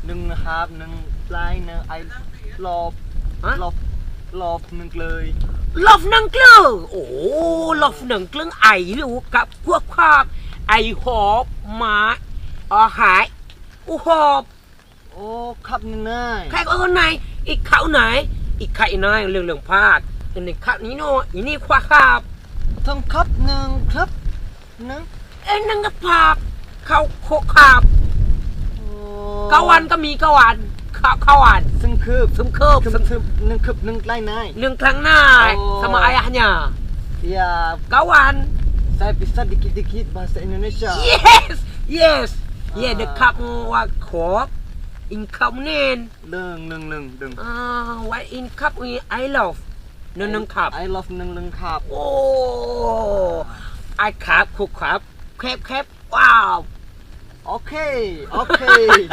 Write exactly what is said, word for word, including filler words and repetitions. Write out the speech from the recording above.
Nung hab, nung lai, nung I love. Hah? Love, love nung kleu. Love nung kleu. Oh, love nung kleu ai lu kap kuak kap. I hope ma. Oh, hai. U hope. Oh, khab nyoe nai. Khai oh nai, i khab nai, i khai nai leueng-leueng phat. Ini khab nino, ini khua khab. Thong khab nang khab nang. Eh, nang khab. Kau kok khab. Oh. Kawan kami, kawan. Ka-, kawan. Seungkeup. Seungkeup. Seungkeup. Nang khab nang klai nai. Nang klang nai. Oh. Sama ayahnya. Ya. Kawan. Saya bisa dikit-dikit bahasa Indonesia. Yes. Yes. Yeah, the khab wa khop. In khab nen. Leng, leng, leng, leng. Ah, what in khab we I love. Neng neng khab. I love neng neng khab. Oh, I khab, khab, khab, khab, khab. Wow. Okay, okay.